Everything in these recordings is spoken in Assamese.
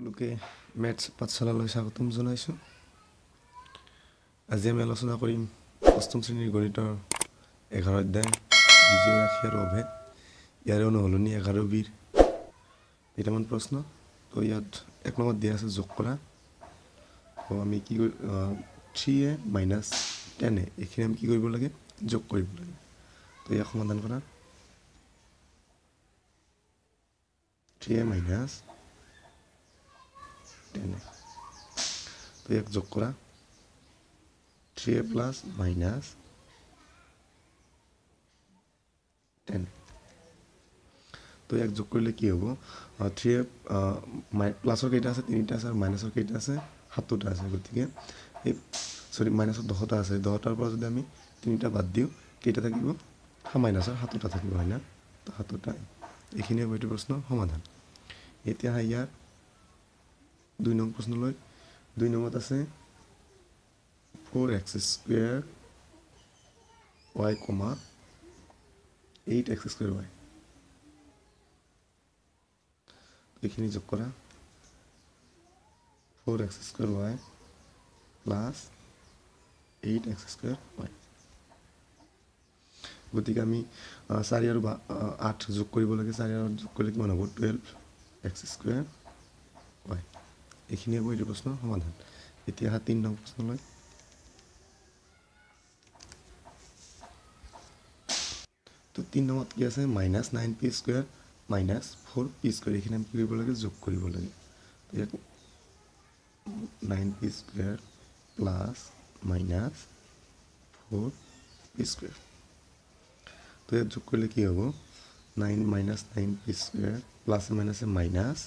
সকলোকে মেথছ পাঠশালালৈ স্বাগতম জনাইছোঁ। আজি আমি আলোচনা কৰিম অষ্টম শ্ৰেণীৰ গণিতৰ 11 অধ্যায় বিজয় ৰাশি আৰু অভেদ, ইয়াৰে অনুশীলনী 11 বিৰ কেইটামান প্ৰশ্ন। তো ইয়াত এক নম্বৰত দিয়া আছে যোগ কৰা। তো আমি কি কৰি 3a minus 10a এইখিনি আমি কি কৰিব লাগে, যোগ কৰিব লাগে। তো ইয়াক সমাধান কৰা, 3a minus 10a। তো ইয়াক যোগ কৰা, 3a plus minus 10। তো ইয়াক যোগ কৰিলে কি হ'ব, 3a প্লাছৰ কেইটা আছে 3টা আছে আৰু মাইনাছৰ কেইটা আছে 7টা আছে। গতিকে এই চৰি মাইনাছৰ 10টা আছে, 10টাৰ পৰা যদি আমি 3টা বাদ দিওঁ কেইটা থাকিব, মাইনাছৰ 7টা থাকিব, হয় না? তো 7টা। এইখিনি হ'ব এইটো প্ৰশ্নৰ সমাধান। এতিয়া ইয়াৰ 2 নং প্ৰশ্নলৈ। 2 নম্বৰত আছে 4x square y comma 8x square y। এইখিনি যোগ কৰা, 4x square y plus 8x square y। গতিকে আমি 4 আৰু 8 যোগ কৰিব লাগে। 4 আৰু 8 যোগ কৰিলে কিমান হ'ব, 12x square y। এইখিনি হ'ব এইটো প্ৰশ্নৰ সমাধান। এতিয়া 3 নং প্ৰশ্নলৈ। তো 3 নম্বৰত কি আছে, minus 9p square minus 4p square. এইখিনি আমি কি কৰিব লাগে, যোগ কৰিব লাগে। ইয়াক 9p square plus minus 4p square। তো ইয়াত যোগ কৰিলে কি হ'ব, 9 minus 9p square প্লাছে মাইনাছে মাইনাছ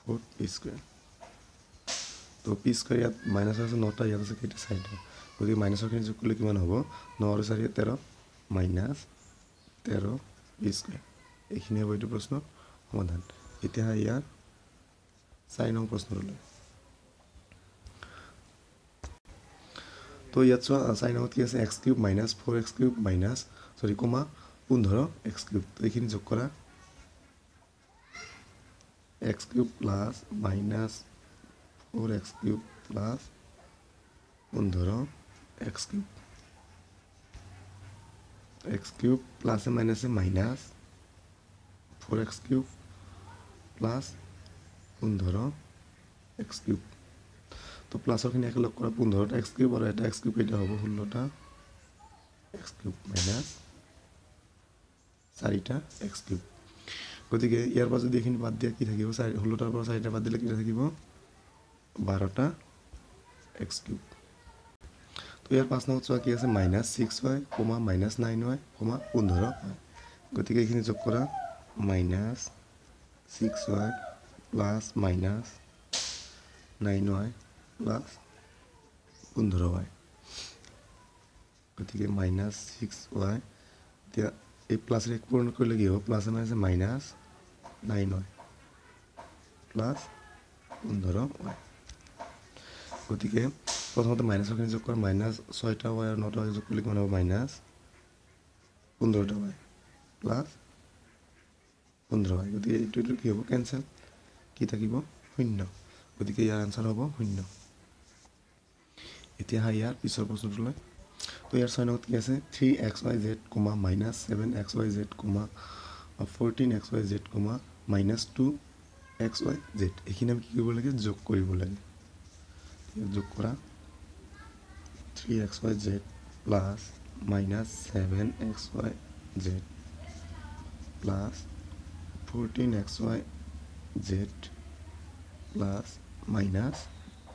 4p square. তো পি স্কুৱেৰ ইয়াত মাইনাছ আছে 9টা, ইয়াত আছে কেইটা 4টা। গতিকে মাইনাছৰখিনি যোগ কৰিলে কিমান হ'ব, 9 আৰু 4 13, মাইনাছ 13p square. এইখিনি হ'ব এইটো প্ৰশ্নৰ সমাধান। এতিয়া ইয়াৰ 4 নং প্ৰশ্নলৈ। তো ইয়াত চোৱা 4 নম্বৰত কি আছে, x cube minus 4x cube minus sorry comma 15x cube. তো এইখিনি যোগ কৰা, x cube plus minus 4x cube plus 15x cube. X cube প্লাছে মাইনাছে minus 4x cube plus 15x cube. তো প্লাছৰখিনি একেলগ কৰা, 15টা এক্স কিউব আৰু এটা এক্স কিউব কেইটা হ'ব, 16টা এক্স কিউব মাইনাছ 4টা এক্স কিউব। গতিকে ইয়াৰ পৰা যদি এইখিনি বাদ দিয়া কি থাকিব, 16টাৰ পৰা 4টা বাদ দিলে কেইটা থাকিব, 12টা এক্স কিউব। তো ইয়াৰ 5 নম্বৰত চোৱা কি আছে, minus 6y comma minus 9y comma 15y। গতিকে এইখিনি যোগ কৰা, minus 6y plus minus 9y plus 15y। গতিকে মাইনাছ 6y, এতিয়া এই প্লাছৰে এক পূৰণ কৰিলে কি হ'ব, প্লাছে মাইনাছে মাইনাছ 9y plus 15y। গতিকে প্ৰথমতে মাইনাছৰখিনি যোগ কৰা, মাইনাছ 6টা y আৰু 9টা y যোগ কৰিলে কিমান হ'ব, মাইনাছ 15টা y plus 15y। গতিকে এইটো কি হ'ব, কেঞ্চেল, কি থাকিব 0। গতিকে ইয়াৰ আনচাৰ হ'ব 0। এতিয়া ইয়াৰ পিছৰ প্ৰশ্নটোলৈ। তো ইয়াৰ 6 নম্বৰত কি আছে, 3xyz comma minus 7xyz comma 14xyz comma minus 2xyz। এইখিনি আমি কি কৰিব লাগে, যোগ কৰিব লাগে। যোগ কৰা, 3xyz plus minus 7xyz plus 14xyz plus minus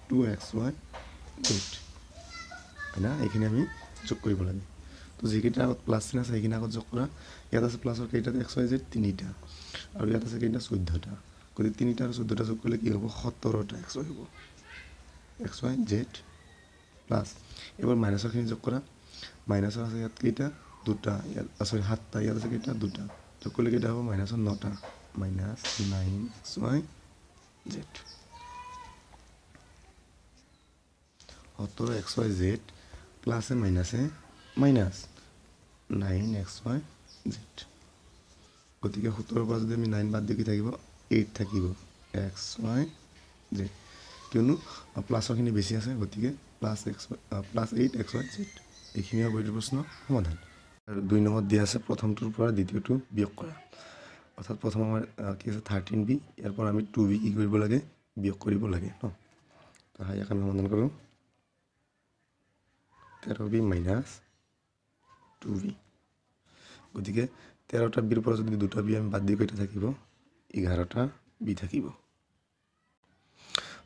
2xyz, হয় না? এইখিনি আমি যোগ কৰিব লাগে। তো যিকেইটা আগত প্লাছ চিন আছে সেইখিনি আগত যোগ কৰা। ইয়াত আছে প্লাছৰ কেইটাত এক্স ৱাই জেড 3টা আৰু ইয়াত আছে কেইটা 14টা। গতিকে 3টা আৰু 14টা যোগ কৰিলে কি হ'ব, 17টা এক্স ৱাই হ'ব, এক্স ৱাই জেড প্লাছ। এইবাৰ মাইনাছৰখিনি যোগ কৰা, মাইনাছৰ আছে ইয়াত কেইটা 2টা, ইয়াত চৰি 7টা, ইয়াত আছে কেইটা 2টা, যোগ কৰিলে কেইটা হ'ব, মাইনাছৰ 9টা, মাইনাছ 9xyz। 17xyz প্লাছে মাইনাছে মাইনাছ 9xyz। গতিকে 17ৰ পৰা যদি আমি 9 বাদ দি কি থাকিব, 8 থাকিব। এক্স ৱাই জেড, কিয়নো প্লাছৰখিনি বেছি আছে, গতিকে plus eight X Y Z. এইখিনি হ'ব এইটো প্ৰশ্নৰ সমাধান। আৰু 2 নম্বৰত দিয়া আছে প্ৰথমটোৰ পৰা দ্বিতীয়টো বিয়োগ কৰা, অৰ্থাৎ প্ৰথম আমাৰ কি আছে 13 বি, ইয়াৰ পৰা আমি 2 বি কি কৰিব লাগে, বিয়োগ কৰিব লাগে ন। তো ইয়াক আমি সমাধান কৰোঁ, 13 বি মাইনাছ 2 বি, গতিকে 13টা বিৰ পৰা যদি 2টা বি আমি বাদ দি কেইটা থাকিব, 11টা বি থাকিব।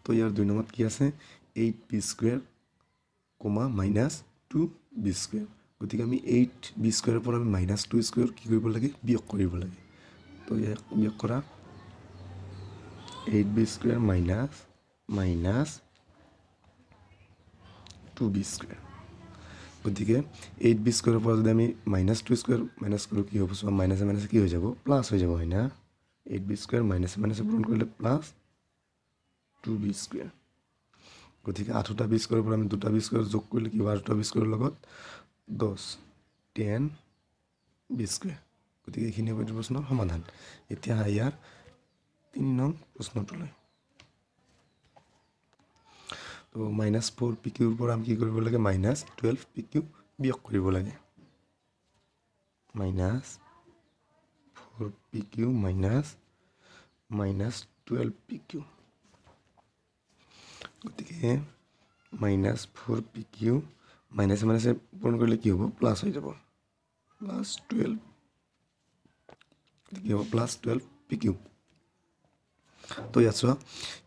তো ইয়াৰ 2 নম্বৰত কি আছে, 8 B square comma minus 2 B square, গতিকে আমি 8 বি স্কুৱেৰৰ পৰা আমি মাইনাছ 2 স্কুৱেৰ কি কৰিব লাগে, বিয়োগ কৰিব লাগে। তো ইয়াক বিয়োগ কৰা, 8 B square minus minus 2 B square, গতিকে 8 বি স্কুৱেৰৰ পৰা যদি আমি মাইনাছ 2 স্কুৱেৰ মাইনাছ কৰোঁ কি হ'ব, চোৱা মাইনাছে মাইনাছে কি হৈ যাব, প্লাছ হৈ যাব হয় না। 8 বি স্কুৱেৰ মাইনাছে মাইনাছে পূৰণ কৰিলে প্লাছ 2 বি স্কুৱেৰ, গতিকে 8টা বি স্কুৱেৰৰ পৰা আমি 2টা বি স্কুৱেৰ যোগ কৰিলে কি হ'ব, 8টা বি স্কুৱেৰৰ লগত 10 10 বি স্কুৱেৰ, গতিকে এইখিনি হ'ব এইটো প্ৰশ্নৰ সমাধান। এতিয়া ইয়াৰ 3 নং প্ৰশ্নটোলৈ, তো মাইনাছ 4 পি কিউৰ পৰা আমি কি কৰিব লাগে, মাইনাছ 12 পি কিউ বিয়োগ কৰিব লাগে, minus 4 P Q minus minus 12 P Q, গতিকে মাইনাছ 4 পি কিউ মাইনাছে মাইনাছে পূৰণ কৰিলে কি হ'ব, প্লাছ হৈ যাব, প্লাছ 12, গতিকে হ'ব প্লাছ 12 পি কিউ। তো ইয়াত চোৱা,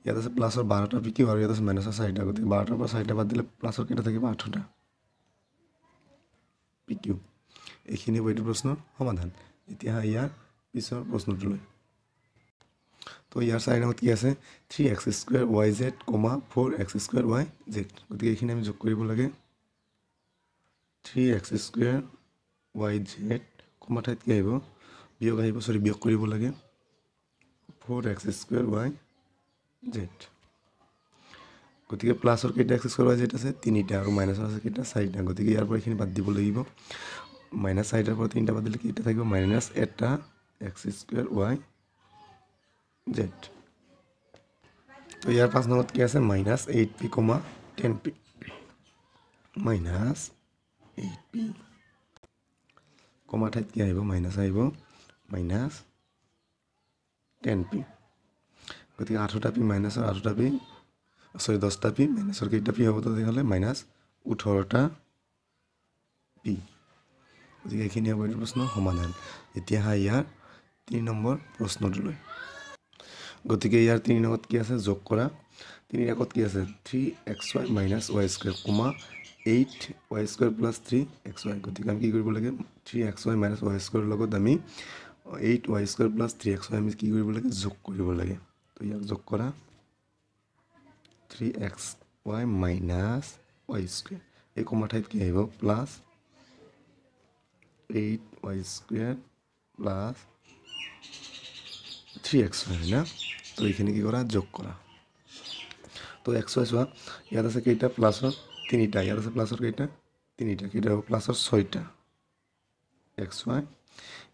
ইয়াত আছে প্লাছৰ 12টা পি কিউ আৰু ইয়াত আছে মাইনাছৰ 4টা, গতিকে 12টাৰ পৰা 4টা বাদ দিলে প্লাছৰ কেইটা থাকিব, 8টা পি কিউ। এইখিনি হ'ব এইটো প্ৰশ্নৰ সমাধান। এতিয়া ইয়াৰ পিছৰ প্ৰশ্নটোলৈ, তো ইয়াৰ 4 নম্বৰত কি আছে, 3 X square Y Z comma 4 X square Y Z, গতিকে এইখিনি আমি যোগ কৰিব লাগে, 3 এক্স স্কুৱেৰ ৱাই জেড কমা ঠাইত কি আহিব, বিয়োগ আহিব, চৰি বিয়োগ কৰিব লাগে, 4 এক্স স্কুৱেৰ ৱাই জেড, গতিকে প্লাছৰ কেইটা এক্স স্কুৱেৰ ৱাই জেড আছে, 3টা, আৰু মাইনাছৰ আছে কেইটা, 4টা, গতিকে ইয়াৰ পৰা এইখিনি বাদ দিব লাগিব, মাইনাছ 4টাৰ পৰা 3টা বাদ দিলে কেইটা থাকিব, মাইনাছ 1টা এক্স স্কুৱেৰ ৱাই জেড। তো ইয়াৰ 5 নম্বৰত কি আছে, minus 8 P comma 10 P, minus 8 P comma ঠাইত কি আহিব, মাইনাছ আহিব, মাইনাছ 10 পি, গতিকে 8টা পি মাইনাছৰ 8টা পি, চৰি 10টা পি মাইনাছৰ কেইটা পি হ'ব, তেতিয়াহ'লে মাইনাছ 18টা পি, গতিকে এইখিনি হ'ব এইটো প্ৰশ্নৰ সমাধান। এতিয়া ইয়াৰ 3 নম্বৰ প্ৰশ্নটোলৈ, গতিকে ইয়াৰ 3 নম্বৰত কি আছে, যোগ কৰা, 3 একত কি আছে, 3 X Y minus Y square comma 8 Y square plus 3 X Y, গতিকে আমি কি কৰিব লাগে, 3 এক্স ৱাই মাইনাছ ৱাই স্কুৱেৰৰ লগত আমি 8 Y square plus 3 X Y আমি কি কৰিব লাগে, যোগ কৰিব লাগে। তো ইয়াক যোগ কৰা, 3 X Y minus Y square, এই কমা ঠাইত কি আহিব, plus 8 Y square plus 3 X Y হয় না। তো এইখিনি কি কৰা, যোগ কৰা। তো এক্স ৱাই চোৱা, ইয়াত আছে কেইটা, প্লাছৰ 3টা, ইয়াত আছে প্লাছৰ কেইটা, 3টা, কেইটা হ'ব, প্লাছৰ 6টা এক্স ৱাই।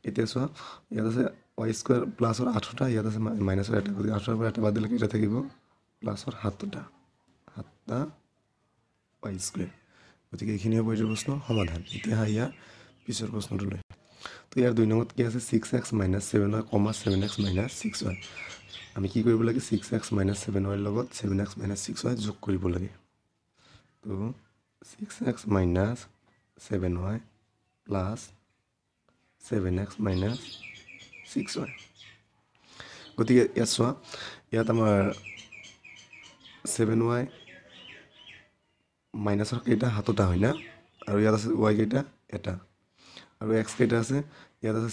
এতিয়া চোৱা, ইয়াত আছে ৱাই স্কুৱেৰ প্লাছৰ 8টা, ইয়াত আছে মাইনাছৰ 1টা, গতিকে 8টাৰ পৰা 1টা বাদ দিলে কেইটা থাকিব, প্লাছৰ 7টা, 7টা ৱাই স্কুৱেৰ, গতিকে এইখিনি হ'ব এইটো প্ৰশ্নৰ সমাধান। এতিয়া ইয়াৰ পিছৰ প্ৰশ্নটোলৈ, তো ইয়াৰ 2 নম্বৰত কি আছে, 6 X minus 7 Y comma 7 X minus 6 Y, আমি কি কৰিব লাগে, 6 এক্স মাইনাছ 7 ৱাইৰ লগত 7 এক্স মাইনাছ 6 ৱাই যোগ কৰিব লাগে। তো 6 X minus 7 Y plus 7 X minus 6 Y, গতিকে ইয়াত চোৱা, ইয়াত আমাৰ 7 ৱাই মাইনাছৰ কেইটা, 7টা হয় না, আৰু ইয়াত আছে ৱাই কেইটা, 1টা, আৰু এক্স কেইটা আছে, ইয়াত আছে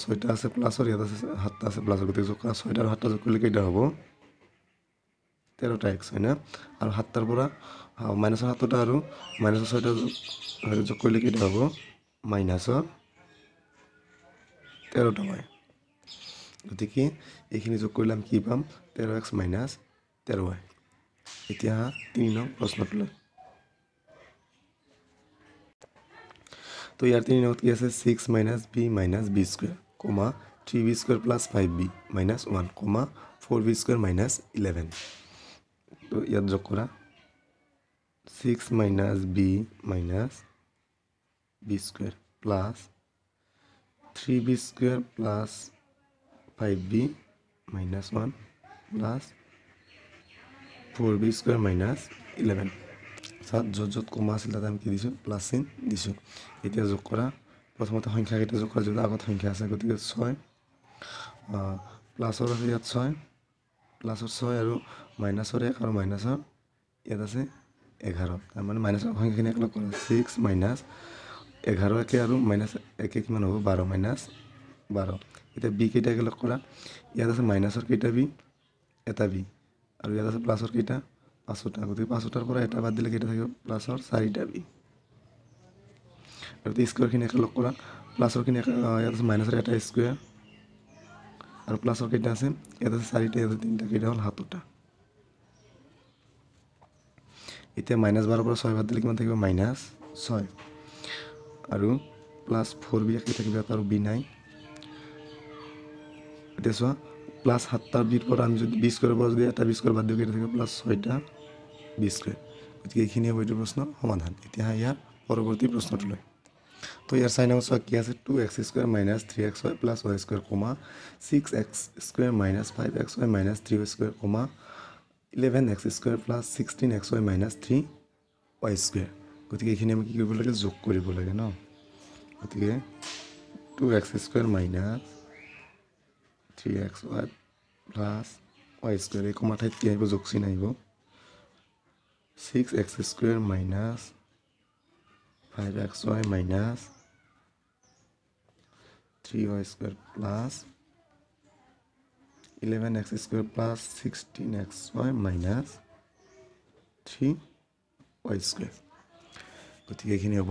6টা আছে প্লাছৰ, ইয়াত আছে 7টা আছে প্লাছৰ, গতিকে যোগ কৰা 6টা আৰু 7টা যোগ কৰিলে কেইটা হ'ব, 13টা এক্স হয় না, আৰু 7টাৰ পৰা মাইনাছৰ 7টা আৰু মাইনাছৰ 6টা যোগ কৰিলে কেইটা হ'ব, মাইনাছৰ 13টা ৱাই, গতিকে এইখিনি যোগ কৰিলে আমি কি পাম, 13 এক্স মাইনাছ 13 ৱাই। এতিয়া 3 নং প্ৰশ্নটোলৈ, তো ইয়াৰ 3 নম্বৰত কি আছে, 6 minus B minus B square comma 3 B square plus 5 B minus 1 comma four b square minus 11। তো ইয়াত যোগ কৰা 6 minus b minus b square plus 3 b square plus 5 b minus 1 plus 4 b square minus 11। সাত য'ত য'ত কমা আছিল তাত আমি কি দিছোঁ, প্লাছ চিন দিছোঁ। এতিয়া যোগ কৰা, প্ৰথমতে সংখ্যাকেইটা যোগ কৰা, যিহেতু আগত সংখ্যা আছে গতিকে 6 প্লাছৰ আছে ইয়াত 6 প্লাছৰ 6 আৰু মাইনাছৰ 1 আৰু মাইনাছৰ ইয়াত আছে 11। তাৰমানে মাইনাছৰ সংখ্যাখিনি একেলগ কৰা, 6 মাইনাছ 11 একে আৰু মাইনাছ একে কিমান হ'ব, 12 মাইনাছ 12। এতিয়া বি কেইটা একেলগ কৰা, ইয়াত আছে মাইনাছৰ কেইটা বি, এটা বি, আৰু ইয়াত আছে প্লাছৰ কেইটা, 5টা। গতিকে 5টাৰ পৰা এটা বাদ দিলে কেইটা থাকিব, প্লাছৰ 4টা বি। আৰু স্কুৱেৰখিনি একেলগ কৰা, প্লাছৰখিনি ইয়াত আছে মাইনাছৰ এটা স্কুৱেৰ আৰু প্লাছৰ কেইটা আছে, ইয়াত আছে 4টা, ইয়াত আছে 3টা, কেইটা হ'ল 7টা। এতিয়া মাইনাছ 12ৰ পৰা 6 বাদ দিলে কিমান থাকিব, মাইনাছ 6 আৰু প্লাছ 4 বি একে থাকিব, ইয়াত আৰু বি নাই। এতিয়া চোৱা প্লাছ 7টা বিৰ পৰা আমি যদি বি স্কুৱেৰৰ পৰা যদি এটা বি স্কুৱেৰ বাদ দিওঁ কেইটা থাকিব, প্লাছ 6টা বি স্কুৱেৰ। গতিকে এইখিনি হ'ব এইটো প্ৰশ্ন সমাধান। এতিয়া ইয়াৰ পৰৱৰ্তী প্ৰশ্নটোলৈ। তো ইয়াৰ চাৰি নম্বৰ চোৱা কি আছে, 2 x square minus 3 x y plus y square comma 6 x square minus 5 x y minus 3 y square comma 11 x square plus 16 x y minus 3 y square. গতিকে এইখিনি আমি কি কৰিব লাগে, যোগ কৰিব লাগে ন। গতিকে 2 x square minus 3 x y plus y square, এই কমা ঠাইত কি আহিব, যোগ চিন আহিব। 6 x square minus 5 x y minus 3 y square plus 11 x square plus 16 x y minus 3 y square. গতিকে এইখিনি হ'ব।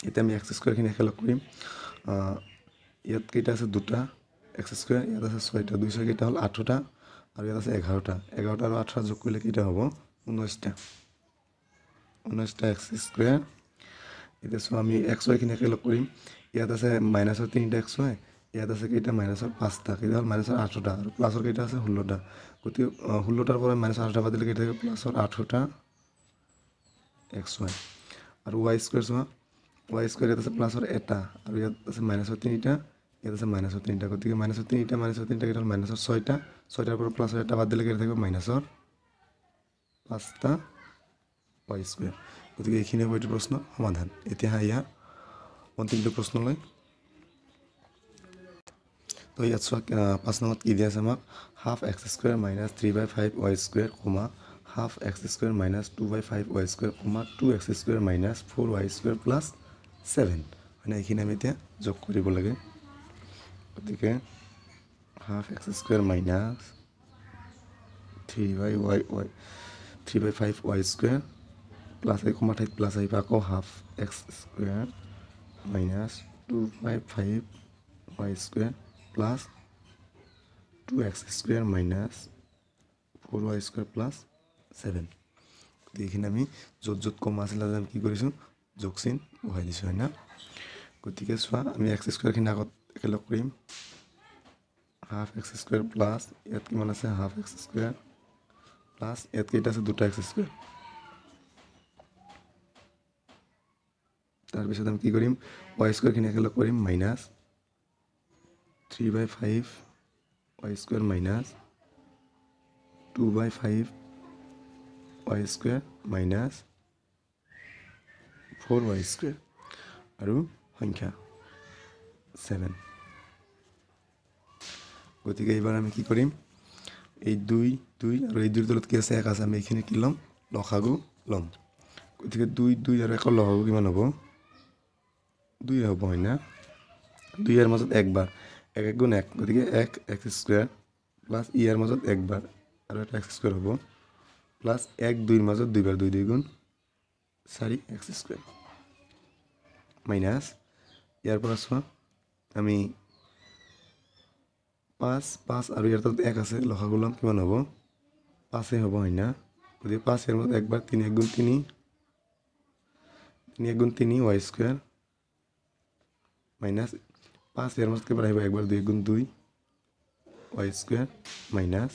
এতিয়া আমি এক্স স্কুৱেৰখিনি একেলগ কৰিম। ইয়াত কেইটা আছে, 2টা এক্স স্কুৱেৰ, ইয়াত আছে 6টা, 2 6 কেইটা হ'ল 8টা আৰু ইয়াত আছে 11টা। 11টা আৰু 8টা যোগ কৰিলে কেইটা হ'ব, 19টা। 19টা এক্স স্কুৱেৰ। এতিয়া চোৱা আমি এক্স ৱাইখিনি একেলগ কৰিম। ইয়াত আছে মাইনাছৰ 3টা এক্স ৱাই, ইয়াত আছে কেইটা, মাইনাছৰ 5টা, কেইটা হ'ল মাইনাছৰ 8টা আৰু প্লাছৰ কেইটা আছে 16টা। গতিকে 16টাৰ পৰা মাইনাছৰ 8টা বাদ দিলে কেইটা থাকিব, প্লাছৰ 8টা এক্স ৱাই। আৰু ৱাই স্কুৱেৰ চোৱা, ৱাই স্কুৱেৰ ইয়াত আছে প্লাছৰ 1 আৰু ইয়াত আছে মাইনাছৰ 3টা, ইয়াত আছে মাইনাছৰ 3টা। গতিকে মাইনাছৰ 3টা মাইনাছৰ 3টা কেইটা হ'ল মাইনাছৰ 6টা, 6টাৰ পৰা প্লাছৰ 1 বাদ দিলে কেইটা থাকিব, মাইনাছৰ 5টা ৱাই স্কুৱেৰ। গতিকে এইখিনি হ'ব এইটো প্ৰশ্ন সমাধান। এতিয়া ইয়াৰ অন্তিমটো প্ৰশ্নলৈ। তো ইয়াত চোৱা 5 নম্বৰত কি দিয়া আছে আমাক, half x square minus 3 by 5 y square comma half x square minus 2 by 5 y square comma 2 x square minus 4 y square plus 7। মানে এইখিনি আমি এতিয়া যোগ কৰিব লাগে। গতিকে half x square minus 3 by y y 3 by 5 y square plus এই কমা ঠাইত প্লাছ আহিব, আকৌ half x square minus 2 by 5 y square plus 2 x square minus 4 y square plus 7। গতিকে এইখিনি আমি য'ত য'ত কমা আছিলে আমি কি কৰিছোঁ, যোগ চিন বহাই দিছোঁ, হয় না। গতিকে চোৱা আমি এক্স স্কুৱেৰখিনি আগত একেলগ কৰিম। হাফ এক্স স্কুৱেৰ প্লাছ ইয়াত কিমান আছে, হাফ এক্স স্কুৱেৰ প্লাছ ইয়াত কেইটা আছে, 2টা এক্স স্কুৱেৰ। তাৰপিছত আমি কি কৰিম, ৱাই স্কুৱেৰখিনি একেলগ কৰিম, minus 3 by 5 y square minus 2 by 5 y square minus 4 y square আৰু সংখ্যা 7। গতিকে এইবাৰ আমি কি কৰিম, এই 2 2 আৰু এই 2ৰ তলত কি আছে, 1 আছে, আমি এইখিনি কি ল'ম, লসাগু ল'ম। গতিকে 2 2 আৰু 1ৰ লসাগু কিমান হ'ব, 2 হ'ব, হয় না। 2ৰ মাজত একবাৰ, 1 1 গুণ 1, গতিকে 1 এক্স স্কুৱেৰ প্লাছ ইয়াৰ মাজত একবাৰ আৰু এটা এক্স স্কুৱেৰ হ'ব, প্লাছ 1 2ৰ মাজত দুইবাৰ, 2 2 গুণ 4 এক্স স্কুৱেৰ মাইনাছ ইয়াৰ পৰা চোৱা আমি 5 5 আৰু ইয়াৰ তলত 1 আছে, লসাগু ল'ম, কিমান হ'ব, 5 হ'ব, হয় না। গতিকে 5 ইয়াৰ মাজত একবাৰ, 3 1 গুণ 3, 3 1 গুণ 3 ৱাই স্কুৱেৰ মাইনাছ 5 ইয়াৰ মাজত কেইবাৰ আহিব, একবাৰ, 2 1 গুণ 2 ৱাই স্কুৱেৰ মাইনাছ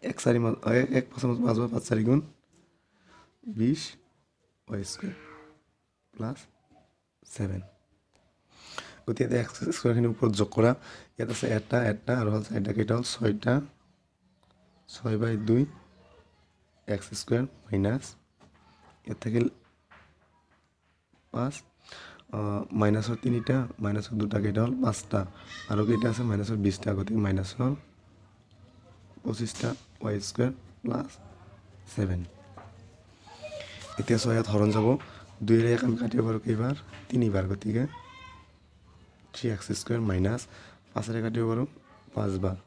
এক চাৰি এক পাঁচ পাঁচ পাঁচ চাৰি গুণ 20 ৱাই স্কুৱেৰ প্লাছ 7। গতিকে ইয়াতে এক্স স্কুৱেৰখিনি ওপৰত যোগ কৰা, ইয়াত আছে এটা এটা আৰু হ'ল চাৰিটা, কেইটা হ'ল ছয়টা, 6/2 এক্স স্কুৱেৰ মাইনাছ ইয়াত থাকিল 5 মাইনাছৰ 3টা মাইনাছৰ 2টা, কেইটা হ'ল 5টা আৰু কেইটা আছে মাইনাছৰ 20টা, গতিকে মাইনাছৰ 25টা ৱাই স্কুৱেৰ প্লাছ 7। এতিয়া ছয় ইয়াত হৰণ যাব, 2ৰে 1 আমি কাটিব পাৰোঁ কেইবাৰ, 3বাৰ, গতিকে 3x square minus 5ৰে কাটিব পাৰোঁ 5বাৰ,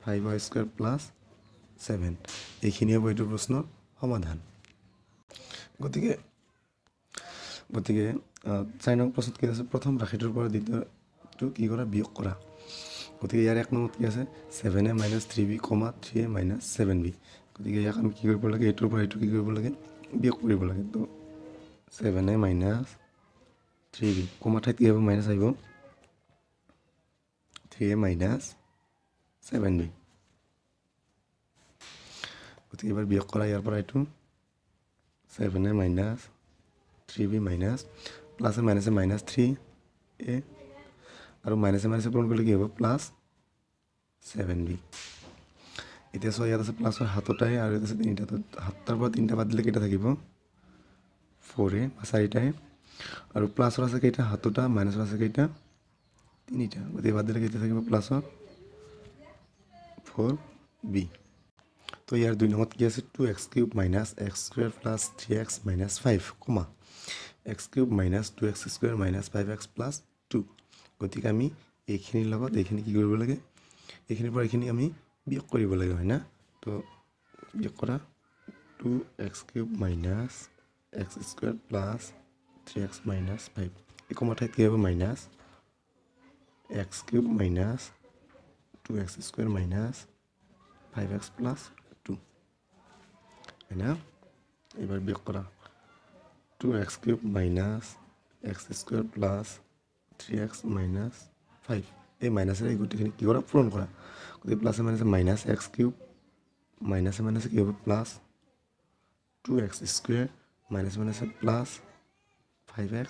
5y square plus 7। এইখিনি হ'ব এইটো প্ৰশ্নৰ সমাধান। গতিকে গতিকে 4 নং প্ৰশ্নত কি আছে, প্ৰথম ৰাশিটোৰ পৰা দ্বিতীয়টো কি কৰা, বিয়োগ কৰা। গতিকে ইয়াৰ 1 নম্বৰত কি আছে, 7a minus 3b comma 3a minus 7b। গতিকে ইয়াক আমি কি কৰিব লাগে, এইটোৰ পৰা এইটো কি কৰিব লাগে, বিয়োগ কৰিব লাগে। তো 7a minus 3b কমা ঠাইত কি হ'ব, মাইনাছ আহিব, 3a minus 7b। গতিকে এবাৰ বিয়োগ কৰা ইয়াৰ পৰা এইটো 7a minus 3b minus প্লাছে মাইনাছে মাইনাছ 3a আৰু মাইনাছে মাইনাছে পূৰণ কৰিলে কি হ'ব, প্লাছ 7b। এতিয়া চোৱা ইয়াত আছে প্লাছৰ 7টাই আৰু ইয়াত আছে 3টা, তো 7টাৰ পৰা 3টা বাদ দিলে কেইটা থাকিব, 4a বা 4টাই, আৰু প্লাছৰ আছে কেইটা 7টা, মাইনাছৰ আছে কেইটা 3টা, গতিকে বাদ দিলে কেইটা থাকিব প্লাছৰ 4b। তো ইয়াৰ 2 নম্বৰত কি আছে, 2x cube minus x square plus 3x minus 5 comma x cube minus 2x square minus 5x plus 2। গতিকে আমি এইখিনিৰ লগত এইখিনি কি কৰিব লাগে, এইখিনিৰ পৰা এইখিনি আমি বিয়োগ কৰিব লাগে, হয় না। তো বিয়োগ কৰা 2x cube minus x square plus 3x minus 5, এই কমা ঠাইত কি হ'ব, minus x cube minus 2x square minus 5x plus 2, হয় না। এবাৰ বিয়োগ কৰা 2x cube minus x square plus 3x minus 5, এই মাইনাছেৰে এই গোটেইখিনি কি কৰা, পূৰণ কৰা। গতিকে প্লাছে মাইনাছে মাইনাছ এক্স কিউব মাইনাছে মাইনাছে কি হ'ব, প্লাছ 2x square মাইনাছে মাইনাছে প্লাছ 5x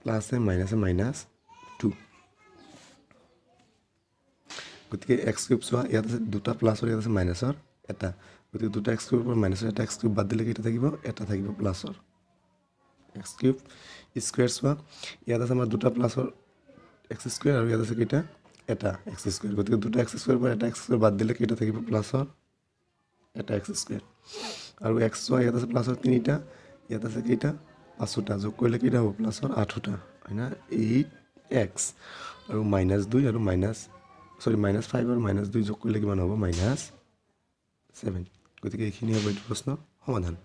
প্লাছে মাইনাছে মাইনাছ 2। গতিকে এক্স কিউব চোৱা ইয়াত আছে 2টা প্লাছৰ, ইয়াত আছে মাইনাছৰ 1টা, গতিকে 2টা এক্স কিউবৰ পৰা মাইনাছৰ 1টা এক্স কিউব বাদ দিলে কেইটা থাকিব, 1টা থাকিব প্লাছৰ এক্স কিউব স্কুৱেৰ। চোৱা ইয়াত আছে আমাৰ 2টা প্লাছৰ এক্স স্কুৱেৰ আৰু ইয়াত আছে কেইটা, 1টা এক্স স্কুৱেৰ, গতিকে 2টা এক্স স্কুৱেৰ পৰা 1টা এক্স স্কুৱেৰ বাদ দিলে কেইটা থাকিব, প্লাছৰ 1টা এক্স স্কুৱেৰ। আৰু এক্স চোৱা ইয়াত আছে প্লাছৰ 3টা, ইয়াত আছে কেইটা, 5টা, যোগ কৰিলে কেইটা হ'ব, প্লাছৰ 8টা, হয় না, 8x আৰু মাইনাছ 2 আৰু মাইনাছ 5 আৰু মাইনাছ 2 যোগ কৰিলে কিমান হ'ব, মাইনাছ 7। গতিকে এইখিনি হ'ব এইটো প্ৰশ্নৰ সমাধান।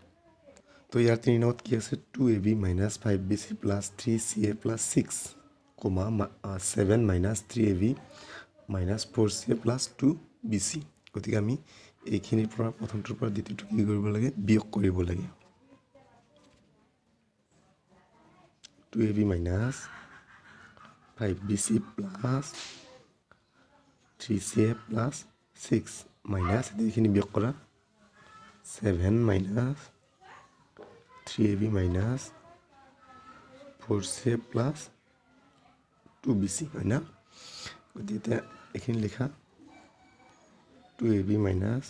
তো ইয়াৰ 3 নম্বৰত কি আছে, 2ab minus 5bc plus 3ca plus 6 comma 7 minus 3ab minus 4ca plus 2bc। গতিকে আমি এইখিনিৰ পৰা প্ৰথমটোৰ পৰা দ্বিতীয়টো কি কৰিব লাগে, বিয়োগ কৰিব লাগে। 2ab minus 5bc plus 3ca plus 6 minus এইখিনি বিয়োগ কৰা 7 minus 3ab minus 4ca plus 2bc, হয় না। গতিকে এতিয়া এইখিনি লিখা 2ab minus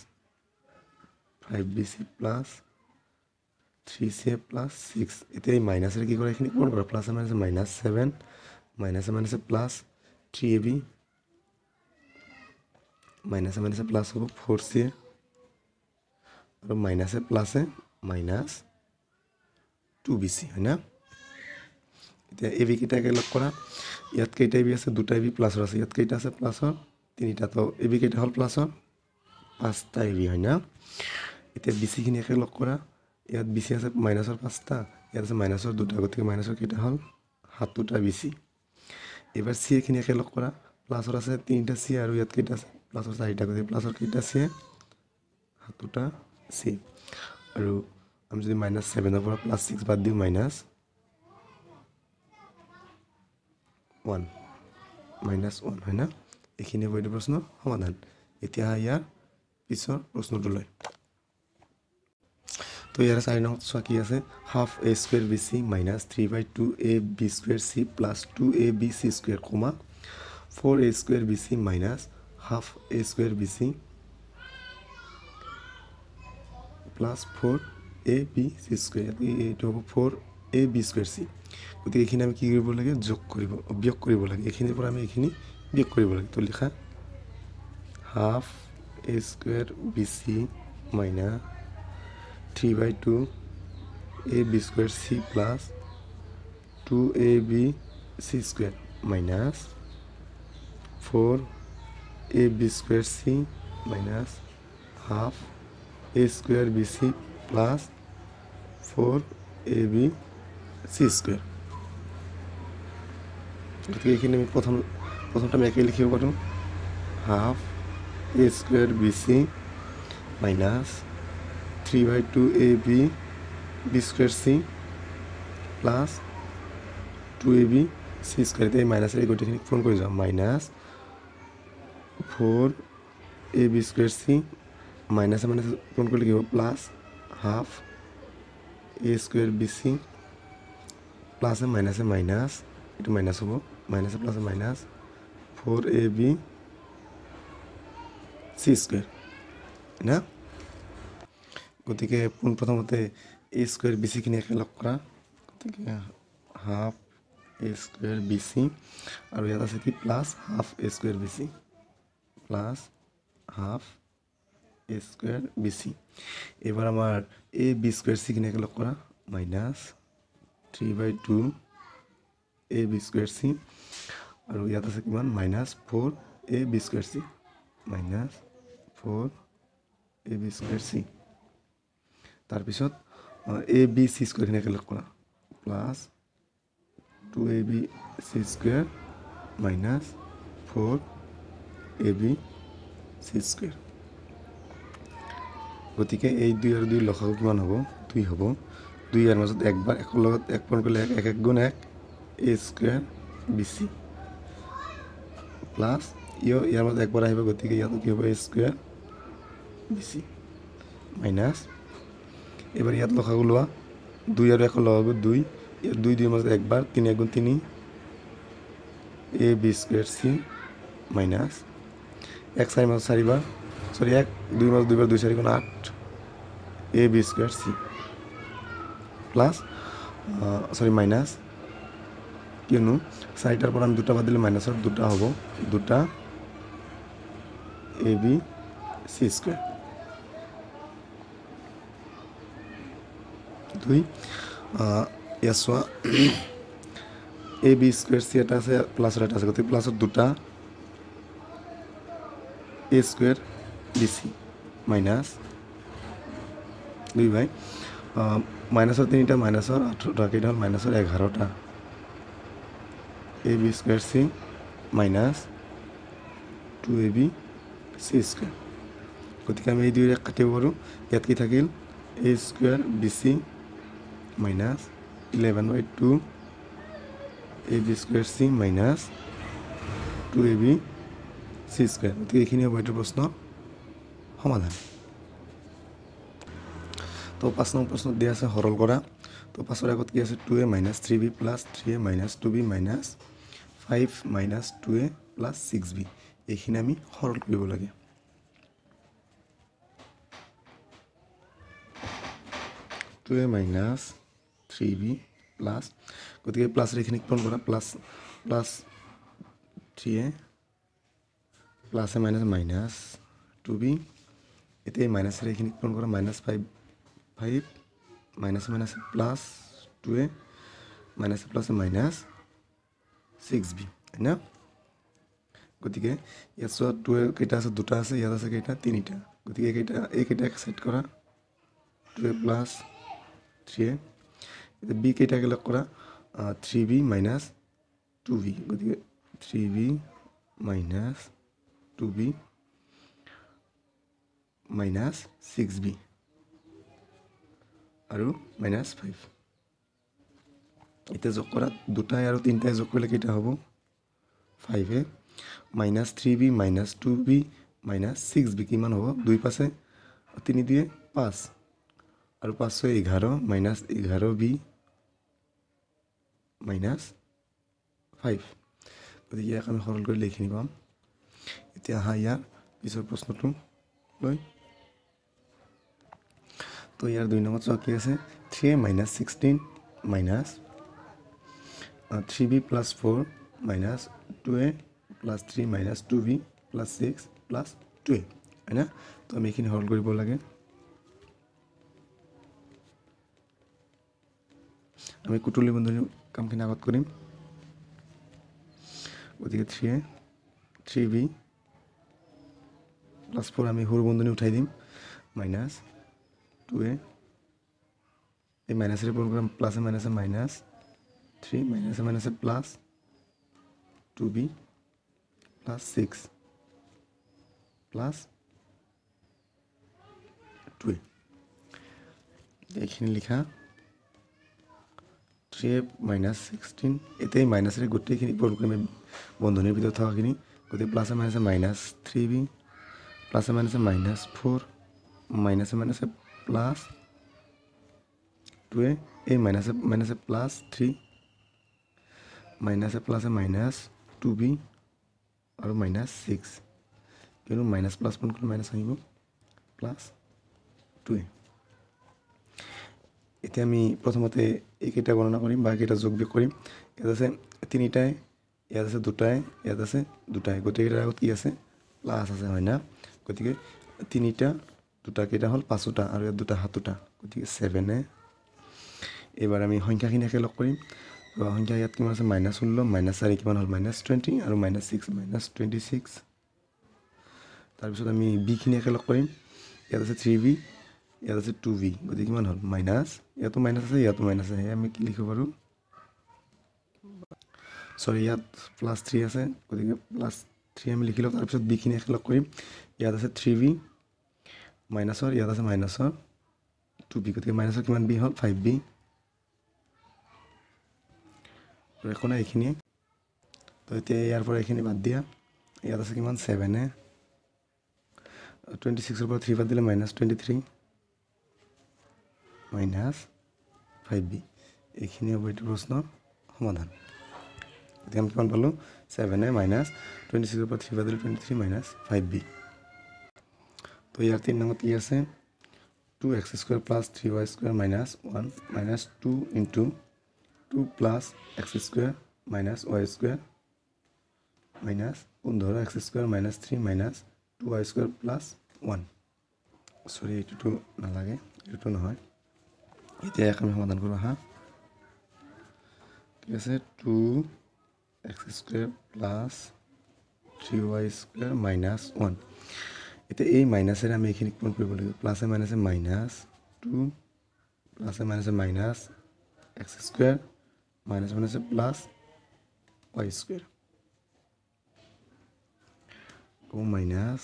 5bc plus 3ca plus 6। এতিয়া এই মাইনাছেৰে কি কৰা, এইখিনি পূৰণ কৰা, প্লাছে মাইনাছে মাইনাছ 7 মাইনাছে মাইনাছে প্লাছ 3ab মাইনাছে মাইনাছে প্লাছ হ'ব 4ca আৰু মাইনাছে প্লাছে মাইনাছ 2bc, হয় না। এতিয়া এ বি কেইটা একেলগ কৰা, ইয়াত কেইটা বি আছে, 2টা বি প্লাছৰ আছে, ইয়াত কেইটা আছে প্লাছৰ 3টা, তো এ বি কেইটা হ'ল প্লাছৰ 5টা এ বি, হয় না। এতিয়া বি চিখিনি একেলগ কৰা, ইয়াত বি চি আছে মাইনাছৰ 5টা, ইয়াত আছে মাইনাছৰ 2টা, গতিকে মাইনাছৰ কেইটা হ'ল 7টা বি চি। এবাৰ চি এখিনি একেলগ কৰা, প্লাছৰ আছে 3টা চি আৰু ইয়াত কেইটা আছে প্লাছৰ 4টা, গতিকে প্লাছৰ কেইটা চি, 7টা চি। আৰু আমি যদি মাইনাছ 7ৰ পৰা প্লাছ 6 বাদ দিওঁ, মাইনাছ 1 হয় না। এইখিনি হ'ব এইটো প্ৰশ্ন সমাধান। এতিয়া ইয়াৰ পিছৰ প্ৰশ্নটোলৈ। তো ইয়াৰ 4 নং চোৱা কি আছে, half a square b c minus 3 by 2 a b square c plus 2 a b c square comma 4 a square b c minus half a square b c plus 4 a b c square. এইটো হ'ব 4 এ বি স্কুৱেৰ চি। গতিকে এইখিনি আমি কি কৰিব লাগে, যোগ কৰিব, বিয়োগ কৰিব লাগে। এইখিনিৰ পৰা আমি এইখিনি বিয়োগ কৰিব লাগে। তো লিখা half a square b c minus 3 by 2 a b square c plus 2 a b c square minus 4 a b square c minus half a square b c plus 4 a b c square. গতিকে এইখিনি আমি প্ৰথমটা আমি একেই লিখিব পাৰোঁ, half a square b c minus 3 by 2 a b b square c plus 2 a b c square. এতিয়া এই মাইনাছৰ এই গোটেইখিনি পূৰণ কৰি যাওঁ, minus 4 a b square c মাইনাছে মাইনাছে পূৰণ কৰিলে কি হ'ব, plus half a square b c প্লাছে মাইনাছে মাইনাছ, এইটো মাইনাছ হ'ব, মাইনাছে প্লাছে minus 4 a b c square না। গতিকে পোনপ্ৰথমতে এ স্কুৱেৰ বি চিখিনি একেলগ কৰা, গতিকে half a square b c আৰু ইয়াত আছে কি plus half a square b c plus half a square b c. এইবাৰ আমাৰ এ বি স্কুৱেৰ চিখিনি একেলগ কৰা, minus 3 by 2 a b square c আৰু ইয়াত আছে কিমান minus 4 a b square c minus 4 a b square c. তাৰপিছত এ বি চি স্কুৱেৰখিনি একেলগ কৰা, plus 2 a b c square minus 4 a b c square. গতিকে এই 2 আৰু 2 লসাগু কিমান হ'ব, 2 হ'ব। 2 ইয়াৰ মাজত একবাৰ একৰ লগত এক পূৰণ কৰিলে এক, এক এক গুণ এক a square b c plus ইয়াৰ মাজত একবাৰ আহিব, গতিকে ইয়াতো কি হ'ব a square b c minus. এবাৰ ইয়াত লসাগু লোৱা, 2 আৰু একৰ লসাগু 2, ইয়াত 2 2 মাজত একবাৰ 3 এক গুণ 3 a b square c minus এক চাৰি মাজত চাৰিবাৰ, চৰি এক দুই মাজত দুইবাৰ 2 4 গুণ 8 a b square c plus sorry minus, কিয়নো চাৰিটাৰ পৰা আমি দুটা বাদ দিলে মাইনাছৰ দুটা হ'ব, দুটা এ বি চি স্কুৱেৰ। দুই ইয়াত চোৱা এ বি স্কুৱেৰ চি এটা আছে, প্লাছৰ এটা আছে, গতিকে প্লাছত দুটা a square b c minus 2 by মাইনাছৰ 3টা মাইনাছৰ 8টা, কেইটা হ'ল মাইনাছৰ 11টা a b square c minus 2 a b c square. গতিকে আমি এই দুইৰে কাটিব পাৰোঁ। ইয়াত কি থাকিল a square b c minus 11 by 2 a b square c minus 2 a b c square. গতিকে এইখিনি হ'ব এইটো প্ৰশ্নৰ সমাধান। তো 5 নং প্ৰশ্নত দিয়া আছে সৰল কৰা। তো 5ৰ আগত কি আছে 2 a minus 3 b plus 3 a minus 2 b minus 5 minus 2 a plus 6 b. এইখিনি আমি সৰল কৰিব লাগে। 2 a minus 3 b plus, গতিকে প্লাছৰ এইখিনি পূৰণ কৰা, প্লাছ প্লাছ 3 এ প্লাছে মাইনাছ মাইনাছ 2 বি। এতিয়া এই মাইনাছৰ এইখিনি পূৰণ কৰা, minus 5 5 minus minus plus 2 a minus plus minus 6 b, হয় না। গতিকে ইয়াত চোৱা 2 এ কেইটা আছে, দুটা আছে, ইয়াত আছে কেইটা, তিনিটা। গতিকে এইকেইটা এক ছেট কৰা, 2 এ প্লাছ 3 এ। এতিয়া বি কেইটা একেলগ কৰা, 3 বি মাইনাছ 2 বি, গতিকে 3 b minus 2 b minus 6 b আৰু মাইনাছ 5। এতিয়া যোগ কৰা, দুটাই আৰু তিনিটাই যোগ কৰিলে কেইটা হ'ব, 5 এ। Minus three B minus two B minus six B কিমান হ'ব? দুই পাঁচে তিনি দুয়ে পাঁচ আৰু পাঁচ ছয় 11 মাইনাছ 11 বি মাইনাছ 5। গতিকে ইয়াক আমি সৰল কৰিলে এইখিনি পাম। এতিয়া আহা ইয়াৰ পিছৰ প্ৰশ্নটো লৈ। তো ইয়াৰ 2 নম্বৰত চোৱা কি আছে? Three A minus 16 minus three B plus four minus two A plus three minus two B plus six plus two A, হয় না? তো আমি এইখিনি সৰল কৰিব লাগে। আমি কুটলি বন্ধনীৰ কামখিনি আগত কৰিম। গতিকে three A three B plus four আমি সৰু বন্ধনী উঠাই দিম, মাইনাছ টু এ, এই মাইনাছেৰে পূৰণ কৰিম, প্লাছে মাইনাছে মাইনাছ থ্ৰী, মাইনাছে মাইনাছে plus two B plus six plus two A. এইখিনি লিখা থ্ৰী এ মাইনাছ 16, এতিয়া এই মাইনাছেৰে গোটেইখিনি পূৰণ কৰিম বন্ধনীৰ ভিতৰত থকাখিনি। গতিকে প্লাছে মাইনাছে মাইনাছ থ্ৰী বি, প্লাছে মাইনাছে মাইনাছ ফ'ৰ, মাইনাছে মাইনাছে প্লাছ টু এ, এই মাইনাছে মাইনাছে প্লাছ থ্ৰী, মাইনাছে প্লাছে মাইনাছ টু বি আৰু মাইনাছ ছিক্স, কিয়নো মাইনাছ প্লাছ পূৰণ কৰিলে মাইনাছ আহিব, প্লাছ টু এ। এতিয়া আমি প্ৰথমতে এইকেইটা গণনা কৰিম বা এইকেইটা যোগ বিয়োগ কৰিম। ইয়াত আছে তিনিটাই, ইয়াত আছে দুটাই, ইয়াত আছে দুটাই, গোটেইকেইটাৰ আগত কি আছে? প্লাছ আছে, হয় না? গতিকে তিনিটা দুটা কেইটা হ'ল? পাঁচোটা, আৰু ইয়াত দুটা সাতোটা, গতিকে ছেভেন এ। এইবাৰ আমি সংখ্যাখিনি একেলগ কৰিম। সংখ্যা ইয়াত কিমান আছে? মাইনাছ 16 মাইনাছ 4 কিমান হ'ল? মাইনাছ 20, আৰু মাইনাছ 6 মাইনাছ 26। তাৰপিছত আমি বিখিনি একেলগ কৰিম। ইয়াত আছে থ্ৰী বি, ইয়াত আছে টু বি, গতিকে কিমান হ'ল? মাইনাছ, ইয়াতো মাইনাছ আছে, ইয়াতো মাইনাছ আছে, সেয়ে আমি কি লিখিব পাৰোঁ? চৰি, ইয়াত প্লাছ থ্ৰী আছে, গতিকে প্লাছ থ্ৰী আমি লিখি লওঁ। তাৰপিছত বিখিনি একেলগ কৰিম। ইয়াত আছে থ্ৰী বি মাইনাছৰ, ইয়াত আছে মাইনাছৰ টু বি, গতিকে মাইনাছৰ কিমান বি হ'ল? Five B. আৰু একো নাই, এইখিনিয়ে। তো এতিয়া ইয়াৰ পৰা এইখিনি বাদ দিয়া। ইয়াত আছে কিমান? ছেভেন এ। 26ৰ পৰা থ্ৰী বাদ দিলে minus 23 minus five B. এইখিনি হ'ব এইটো প্ৰশ্নৰ সমাধান। গতিকে আমি কিমান পালোঁ? ছেভেন এ মাইনাছ 26ৰ পৰা থ্ৰী বাদ দিলে 23 মাইনাছ ফাইভ বি। তো ইয়াৰ 3 নম্বৰত কি আছে? Two X square plus three Y square minus one minus two into two plus X square minus Y square minus 15 X square minus three minus two Y square plus one. Sorry, এইটোতো নালাগে, এইটোতো নহয়। এতিয়া ইয়াক আমি সমাধান কৰোঁ আহা। ঠিক আছে, two X square plus three Y square minus one. এতিয়া এই মাইনাছেৰে আমি এইখিনি পূৰণ কৰিব লাগিব। প্লাছে মাইনাছে মাইনাছ টু, প্লাছে মাইনাছে মাইনাছ এক্স স্কুৱেৰ, মাইনাছ মাইনাছে প্লাছ ৱাই স্কুৱেৰ, আকৌ minus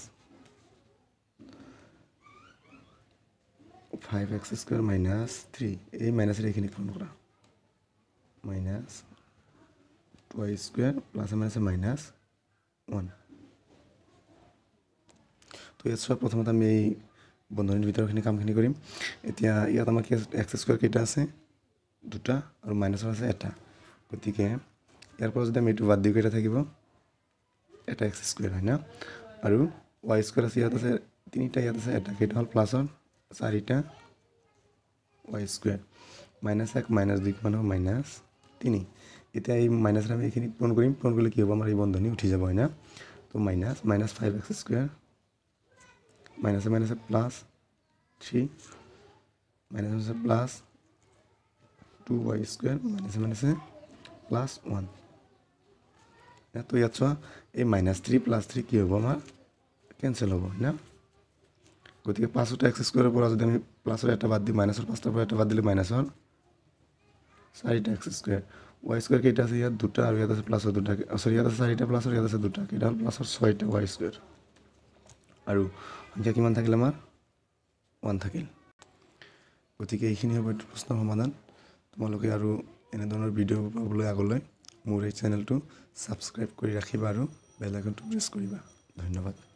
five X square minus three, এই মাইনাছেৰে এইখিনি পূৰণ কৰা, মাইনাছ টু ৱাই স্কুৱেৰ, প্লাছে মাইনাছে মাইনাছ ওৱান। তো ইয়াত চোৱা, প্ৰথমতে আমি এই বন্ধনীৰ ভিতৰখিনি কামখিনি কৰিম। এতিয়া ইয়াত আমাৰ কি আছে? এক্স স্কুৱেৰ কেইটা আছে? দুটা, আৰু মাইনাছৰ আছে এটা। গতিকে ইয়াৰ পৰা যদি আমি এইটো বাদ দিওঁ কেইটা থাকিব? এটা এক্স স্কুৱেৰ, হয় না? আৰু ৱাই স্কুৱেৰ আছে, ইয়াত আছে তিনিটা, ইয়াত আছে এটা, কেইটা হ'ল? প্লাছৰ চাৰিটা ৱাই স্কুৱেৰ, মাইনাছ এক মাইনাছ দুই কিমান হ'ব? মাইনাছ তিনি। এতিয়া এই মাইনাছৰে আমি এইখিনি পূৰণ কৰিম। পূৰণ কৰিলে কি হ'ব? আমাৰ এই বন্ধনী উঠি যাব, হয় না? তো minus minus five X square, মাইনাছে মাইনাছে প্লাছ থ্ৰী, মাইনাছে মাইনাছে প্লাছ টু ৱাই স্কুৱেৰ, মাইনাছে মাইনাছে প্লাছ ওৱান। তো ইয়াত চোৱা, এই মাইনাছ থ্ৰী প্লাছ থ্ৰী কি হ'ব? আমাৰ কেঞ্চেল হ'ব, হয় না? গতিকে পাঁচটা এক্স স্কুৱেৰৰ পৰা যদি আমি প্লাছৰ এটা বাদ দিওঁ, মাইনাছৰ পাঁচটাৰ পৰা এটা বাদ দিলে মাইনাছৰ চাৰিটা এক্স স্কুৱেৰ। ৱাই স্কুৱেৰ কেইটা আছে? ইয়াত দুটা, আৰু ইয়াত আছে প্লাছৰ দুটা, চৰি, ইয়াত আছে চাৰিটা প্লাছৰ, ইয়াত আছে দুটা, কেইটা হ'ল? প্লাছৰ ছয়টা ৱাই স্কুৱেৰ। আৰু সংখ্যা কিমান থাকিল আমাৰ? ওৱান থাকিল। গতিকে এইখিনি হ'ব এইটো প্ৰশ্নৰ সমাধান। তোমালোকে আৰু এনেধৰণৰ ভিডিঅ' পাবলৈ আগলৈ মোৰ এই চেনেলটো ছাবস্ক্ৰাইব কৰি ৰাখিবা আৰু বেল আইকনটো প্ৰেছ কৰিবা। ধন্যবাদ।